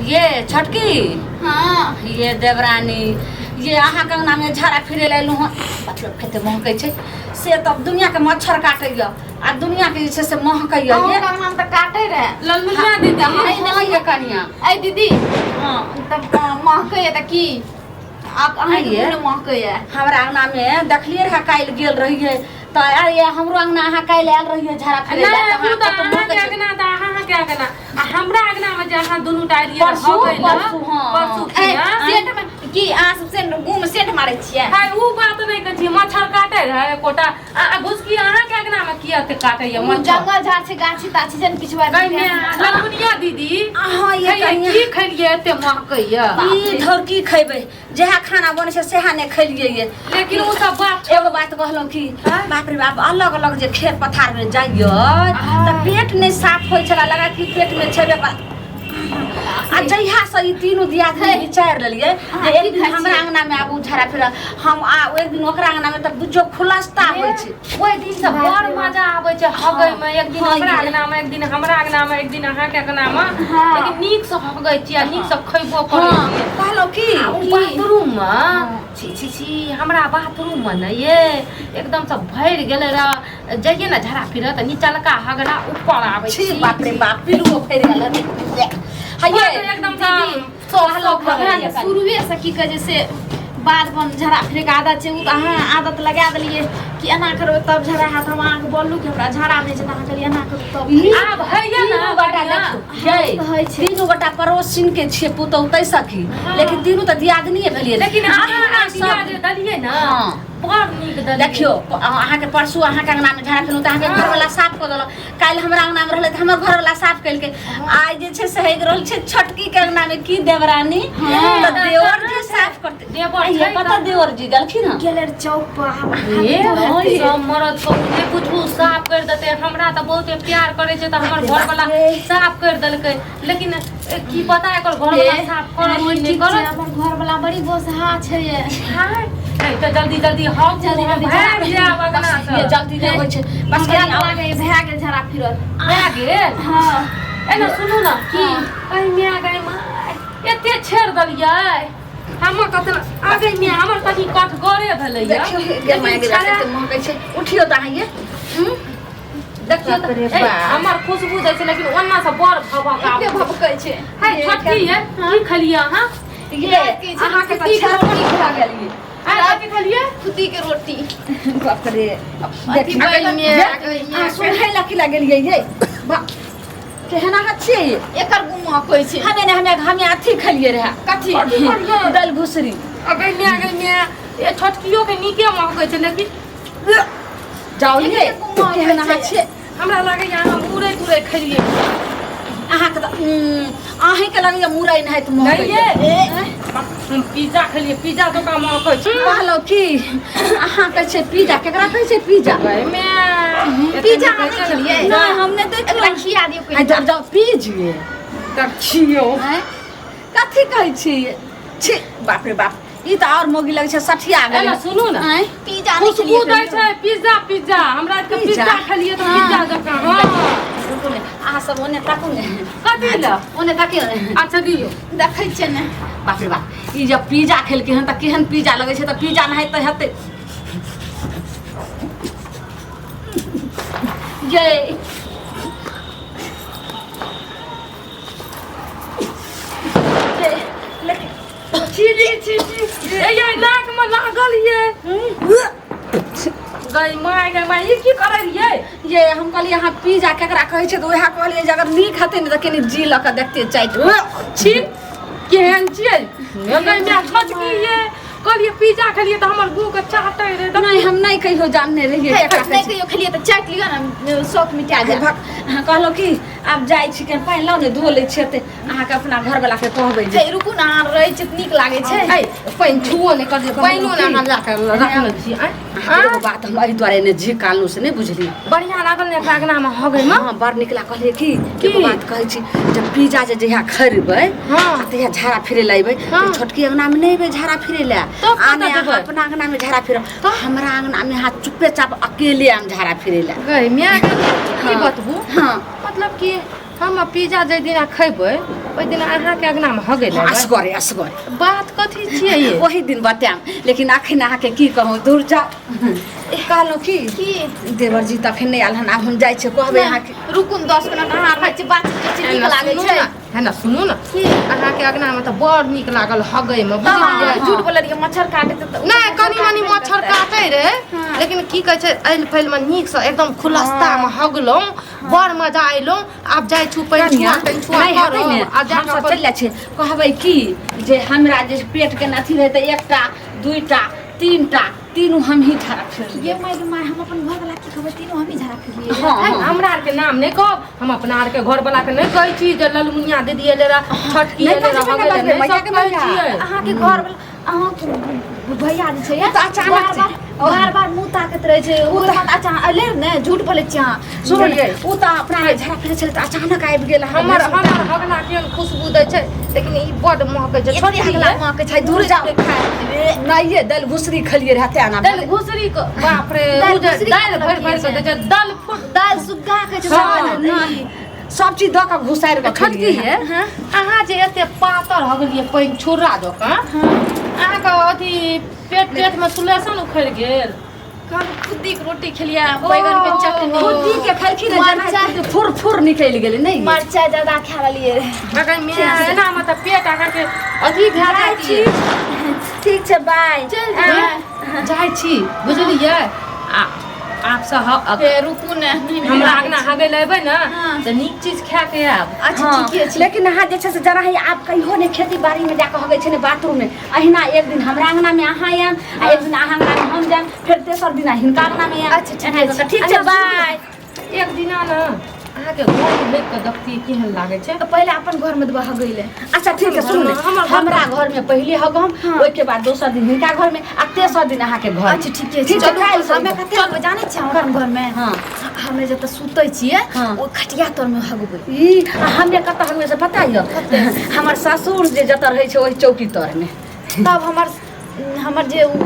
ये छोटकी। हाँ। ये देवरानी, ये अहाँ के अंगना में झाड़ा फिरे लए एलहुँ हँ, मतलब कते महकै छै से तब दुनिया के मच्छर काटैया आ दुनिया के जे छै से महकैया। अहूँ ये के अंगना में तऽ काटे रहे। ललमुनिया दीदी। हाँ ये कनिया। ऐ दीदी। हाँ। तब महकैया तऽ की आब अहाँके आइये। मुँह महकैया? हमरा अंगना में देखलियै रहे, काल्हि गेल रहियै तऽ अरे हमरो अंगना अहाँ काल्हि आयल रहियै झाड़ा फिरे लए, नहि तऽ उ तऽ अहाँ कतौ अहाँके महकै छै। अंगना तऽ अहाँके अंगना आ हमरा अंगना में जे अहाँ दुनू टा एलियै परसू, हगै लए, परसू, हाँ, परसू ऐ खिना। सेंट में की अहाँ सब सेंट मुँह में सेंट मारै छियै? हाय उ बात नहि कहै छी, मच्छर काटे रहै एकोटा आ घुसकी अहाँके अंगना में किया एते काटैया उ मच्छर? जंगल झाड़ छै, गाछी ताछी छै ने पिछुआ। कहिने ललमुनिया दीदी। अहाँ ये खैयै, कनिया। की खेलियै एते महकैया? ई धर की खैबै, जएह खाना बनै छै सएह नहि खेलियै ये। लेकिन ओ सब बात एगो बात कहलहुँ कि बाप रे बाप, अलग अलग जे खेत पथार में जाइए तऽ पेट नहि साफ होइ छलै, लगा कि पेट में छेबे कर। आ जहिया से ई तीनू दियादनी विचारि लेलियै जे एक दिन हमरा अंगना में आबू झाड़ा फिरा हम आ एक दिन ओकरा अंगना में, तऽ बुझियौ खुलस्ता होइ छै। ओहि दिन से बड़ मजा आबै छै हगै में, एक दिन हाँ, ओकरा ये। अंगना में, एक दिन हमरा अंगना में, एक दिन अहाँके अंगना में। हाँ। लेकिन नीक से हगै छियै आ नीक से खैबो करै हाँ छियै। कहलहुँ कि आ उ बाथरूम में छी छी छी, हमरा बाथरूम में ने ये एकदम से भरि गेलै रह, जइए ने झाड़ा फिरऽ तऽ निचलका हगड़ा ऊपर आबै। छी बाप रे बाप, पिलुओ फड़ि गेल हते। हये एकदम से कहलहुँ हमरा कि शुरुए से की कहै छै से बाध बन झड़ा फिरैके आदत छै, ओ तऽ अहाँ आदत लगा देलियै कि एना करबै तब झड़ा हैत। हम अहाँके बोललहुँ कि हमरा झड़ा नहि छै तऽ अहाँ कहलियै एना करू तब। आब होइए ने तीनू गोटा बढ़िआँ। देखियौ यै, तऽ होइ छै। तीनू गोटा पड़ोसिन के छियै पुतहु तै सखी, लेकिन तीनू तऽ दियादनीये भेलियै। लेकिन अहाँ अहाँ दिया सब जे देलियै ने हाँ। बड़ नीक देलियै। देखियौ अहाँके परसू अहाँके अंगनामे झाड़ा फेलहुँ तऽ अहाँके घरवला साफ कऽ देलक, काल्हि हमरा अंगनामे रहलै तऽ हमर घरवला साफ केलकै, आइ जे छै से हेग रहल छै छोटकीके अंगनामे की देवरानी तऽ देवर जी साफ करतै। देवर आइये छै कतऽ देवर जी गेलखिन हँ? गेलै रऽ चौक पर आब। हे हाँ, सब मरद को नहि बुझू साफ कर देते, हमरा तऽ बहुते प्यार करे छै तऽ हमर घर वाला साफ कर देलकै, लेकिन की पता एकर घर वाला साफ करत कि नहि ठीक छै, करत। हमर घरवला बड़ी गोसहा छै ये। हाय, नहीं तऽ जल्दी जल्दी हौ, जल्दी जल्दी भागि जायब अगना बस ये से। जल्दी नहि होइ छै बस हमरा कनि तऽ आउ। लागैए भए गेल झड़ा फिरल। भए गेल। हँ। एना सुनू ने की अरे माय गै माय, एते छेड़ देलियै हमर कतना आगे में हमर तनी कठगरे भेलैया। देखियौ हे गे माय गे, कते महकै छै, उठियौ तऽ अहाँ ये। देखियौ बाप रे तऽ, ए, बाप। हमर खुशबू दै छै लेकिन ओना से बड़ भभक एते आबै छै। भभकै छै। है छोटकी ये की खेलियै अहाँ? ये की छै? अहाँके तऽ खुद्दी के छेड़ भए गेल ये। आइ कथी खेलियै? खुद्दी के रोटी। बाप रे। अथी बैगन ये, अहाँ सुनहै लए की लागलियै ये? बा केहन अहाँ छियै ये? एकर गुम महकै छै। हमे ने हमे हमे अथी खेलियै रहए। कथी? दालि घुसरी। अगै माय गै माय, ए छोटकियो के नीके महकै छै लेकिन जाउ ये, एकर गुम महकै केहन अहाँ छै। छियै? हमरा लागैया अहाँ मुरै तुरै खेलियै। अहाँके तऽ अहीँके लगैया मुरइ नहाइत महकै। नहि ये। हम पिज्जा खेलियै, पिज्जा जकाँ महकै छै। कहलहुँ कि अहाँ कहै छियै पिज्जा, केकरा कहै छियै पिज्जा? गै माय, पिज्जा अहाँ नहि खेलियै? नहि, हम नहि एकरा देखलहुँ। खिया दियौ आ कहियो। जाउ जाउ पिज्जे। देखियौ। आँय? कथी कहै छियै? छी बाप रे बाप, ई तऽ आओर मौगी लगै छै सठिया गेलै। एना सुनू ने। आँय? पिज्जा नहि खुशबू खेलियै दै कहियो? छै पिज्जा, पिज्जा हमरा आरके पिज्जा? पिज्जा खेलियै तऽ पिज्जा जकाँ। हँ। रुकू ने, अहाँ सब ओने ताकू ने। कथी लए? ओने ताकियौ ने। अच्छा दियौ। देखै छियै ने। बाप रे बाप, ई जब पिज्जा खेलकै हन तऽ केहन पिज्जा लगै छै, तऽ पिज्जा नहि तऽ हेतै ये। ये, लेकिन छी छी छी छी, ए ये नाक में लागल ये। गई my गई my, ई की करै रहियै? ये हम कहलियै अहाँ पिज्जा केकरा कहै छै, तऽ उएह कहलियै जे अगर नीक हेतै ने तऽ कनि जी लऽ कऽ देखतियै चाटि। छी केहन छियै गई my, छोटकी ये कहलियै पिज्जा खेलियै तऽ हमर गुह के चाटै रहै। नहि, हम नहि कहियो जानने रहियै हे, केकरा कहै नहि छै। कहियो खेलियै तऽ चाटि लिअ ने, शौक मिटा हे जायत। भक, अहाँ कहलहुँ कि आब जाइ छी कनि पानि लाउ ने, धो लै छियै तऽ अहाँके अपना घरवलाके कहबै जे हे रुकू ने, अहाँ रहै छी तऽ नीक लागै छै। ऐ पानि छुओ नहि करियौ, पानिओ ने अहाँ लए कऽ रखने छी। आँय? अहाँके एगो बात हम एहि दुआरे ने झिकालहुँ से नहि बुझलियै। बढ़िआँ लागल ने एकरा अङ्गनामे हगैमे? हँ, बड़ नीक लागल। कहलियै कि की? एगो बात कहै छी, जब पिज्जा जे जहिया खरीदबै हाँ। आ तहिया झाड़ा फिरै लए अयबै हाँ। तऽ छोटकी अङ्गनामे नहि अयबै झाड़ा फिरै लए तब आ कतऽ नहि अहाँ जेबै? अपना अङ्गनामे झाड़ा फिरब, हमरा अङ्गनामे अहाँ चुप्पे चाप अकेले आम झाड़ा फिरै लए। गई माय गई, की हाँ। बतबू? हाँ। मतलब कि हम पिज्जा जाहि दिना खैबै ओहि दिना अहाँके अङ्गनामे हगै लए एबै। असगरे असगरे। बात कथी छियै ये? ओही दिन बतायब, लेकिन अखन अहाँके की कहूँ, दूर जाउ। कहलहुँ की की? देवर जी तऽ अखन नहि आयल हन, आब हम जाइ छियै, कहबै अहाँके। रुकू ने 10 मिनट, अहाँ रहै छी, बातचीत करै छी, है नीक ने, लागै सुनू छै। ने, है ने, सुनू ने, की? अहाँके अङ्गनामे तऽ बड़ नीक लागल हगैमे, बुझलियै? झूठ बोलै रहियै, मच्छर काटै तऽ नहि, कनी मनी मच्छर काटै रहै, हाँ। लेकिन की कहै छै, ऐल फैलमे नीकसँ एकदम खुलस्तामे हगलहुँ, बड़ मजा अयलहुँ। आब जाइ छु पैन छुआ तैन छुआ नहि हेतै ने, करब आ जा हमसब चलि जाइ छियै, कहबै की जे हमरा जे पेटके अथी रहै तऽ 1टा 2टा 3टा तीनू हमही झाड़ा फिरलियै। ये my गे my, हम अपन घर वाला की कहबै, तीनू हमही झाड़ा फिरलियै। हाँ, हाँ। हमरा आरके नाम नहि कहब, हम अपना आरके घर वाला के नहि कहै छी जे ललमुनिया दीदी एलै रह, छोटकी नहि एलै रह, बजबै, हगै लए, नहि नहि बजबै, सब कहै मैया। छियै। अहाँके घर वाला, अहाँके भैया जे छै, तऽ अचानक बार बार बार बार मुँह ताकैत रहै छै। ओ तऽ अच्छा अलै ने, झूठ बोलै छी अहाँ। सुनू ने, ओ तऽ अपना झाड़ा फिरै छलै तऽ अचानक आबि गेल। हमर हमर हगला केहन खुशबू दै छै, लेकिन ई बड्ड महकै छै। छोटी छोटकी हगला ये, महकै छै, दूर जाउ। नहि, दालि घुसरी खेलियै रहै तेँ ना। दालि घुसरी के बाप रे, दालि उ जे घुसरी दालि के भरि भरि के दै छै, दालि फुट दालि सुग्गा के छै। हाँ, नहि, सब चीज दऽ कऽ घुसारि कऽ छोटकी खेलियै। ये, अहाँ जे एते पातर हगलियै पानि छुर्रा जकाँ, अहाँके अथी पेट पेटमे सुलेशन उखड़ि गेल। खुद्दी के रोटी खेलियै, बैगन के चटनी। खुद्दी के खेलखिन जेना मरचाइ। फुर फुर निकलि गेलै। नहि, मरचाइ ज्यादा खा लेलियै रहै। अगर मैं एना मे तऽ पेट अहाँके अथी भए जाइ जाइत। छी, ठीक छै, बाय। चलि जेबै। जाइ छी, बुझलियै? आ आपसँ हे रुकू ने, नहि हमरा अङ्गना हगै लए एबै ने हाँ। तऽ नीक चीज खाए के आयब। अच्छा हाँ, ठीके छै। लेकिन अहाँ जे छै से जरा ही आब कहियो नहि खेती बाड़ी में जाकऽ हगै छै ने बाथरूम में। अहिना एक दिन हमरा अंगना में अहाँ आयब आ एक दिन अहाँ अंगना में हम जायब, फेर तेसर दिन हिनका अंगना में आयब। अच्छा, ठीके एना कऽ छै। ठीक छै, बाय। एक दिना ने अहाँके घर में देख कऽ देखतियै केहन लागै छै। तऽ पहिले अपन घर में देबै हगै लए। अच्छा ठीक छै, सुनू ने, हमर घर- हमरा घर में पहिले हगम, हाँ। ओहिके बाद दोसर दिन हिनका घर में आ तेसर दिन अहाँके घर। अच्छा ठीके छै। ठीक छै, चलू, काल्हि से हमे कते हगबै जानै छियै? हम अपन घर में, हाँ। हमे जतऽ सुतै छियै हाँ। ओ खटिया तर में हगबै। ई आ हमे कतऽ हगबै से पता यऽ? हमर ससुर जे जतऽ रहै छै ओहि चौकी तर में। तब हमर हमर जे उ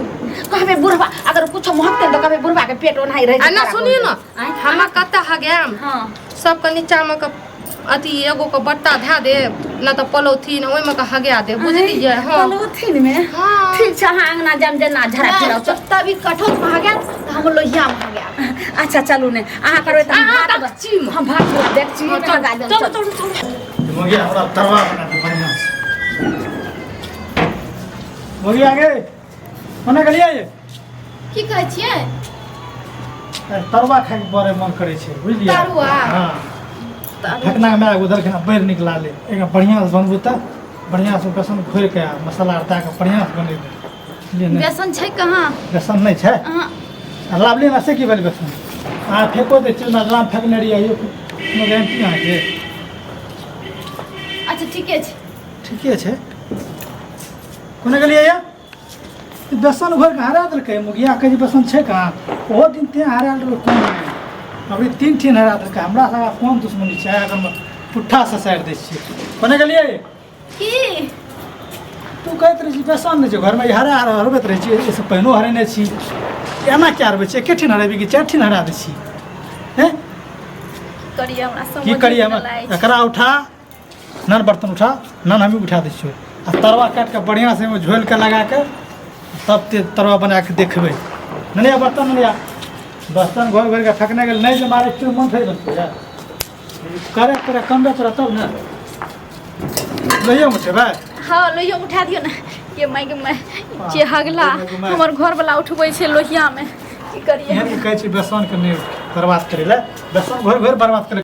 कहबै बुढ़वा अगर कुछो महकतै तऽ कहबै बुढ़वा के पेट ओनाही रहै आ छै। ना खराब सुनियौ ने, आँय? हम कतऽ हगायब? हाँ। सबके नीचामे के अथी एगो के बट्टा धए देब ना तऽ पलोथीन, ओहिमे के हगा देब, बुझलियै? हाँ। पलोथीन में? हाँ। ठीक छै, अहाँ अंगना जाम जेना झड़ा फिराउ। चल। तब ई कठौत में हगायब तऽ हम लोहिया में हगायब। अच्छा चलू ने, अहाँ करबै तऽ हम अहाँ भात डेकचीमे। हम भात बना डेकची में हगा देब। चलू चलू। चलू चलू। मुर्गिया हमरा तरवा बना दे बढ़िया से। मुर्गिया गे, कोना गेलियै ये? की कहै छियै? तरुआ खाइके बड़े मन करै छै, बुझलियै? तरुआ? हाँ, ठकना के माय उधर खाना बड़ नीक लागलै। एकरा बढ़िआँ से बनबू तऽ बढ़िआँ से बेसन घोरि के आ मसाला आर दए कऽ बढ़िआँ से बनेबै, बुझलियै ने? बेसन छै कहाँ? बेसन नहि छै? अहाँ आ लाबली ने से की भेल बेसन? अहाँ फेको दै छियै, नजराम फेकने रहियै, आइयो कोनो गारंटी अहाँके? अच्छा ठीके छै। ठीके छै। कोना गेलियै ये? ई बेसन घोरि कऽ हरा देलकै मुखिया। कहै छै बेसन छै कहाँ? ओहो दिन तेँ हरायल रहै, कोन अभी 3 ठिन हरा देलकै। हमरा सभके कोन दुश्मनी छै? अगर पुट्ठा ससारि दै छियै। कोना गेलियै? की? तू कहैत रहै छी बेसन नहि छै घरमे, ई हरा हरबैत रहै छी। एहिसँ पहिनो हरेने छी। एना किया हरबै छी? एके ठिन हरेबी कि 4 ठिन हरा दै छी? हैं? करिए हमरा समझ की करिए हम? नहि लागै छै। एकरा उठा नन, बर्तन उठा नन, हमही उठा दै छियौ। आ तरुआ काटि कऽ बढ़िआँसँ ओहिमे झोलि कऽ लगा कऽ तब ते तरुआ बना कऽ देखबै। ननिया बर्तन, ननिया बर्तन घोरि घोरि कऽ फेकने गेल। नहि जे मारै छियौ, मन थोड़े बनतै यार। करे तोरा कमबे तोरा तब ने लोहियोमे उठेबै। हाँ, लोहिया उठा दियौ ने। ये my गे my, जे हगला माय। हमर घर वाला उठबै छै लोहिया में, की करिए? एहन के कहै छै बेसनके नहि बर्बाद करै लए। बेसन घोरि घोरि बर्बाद करै।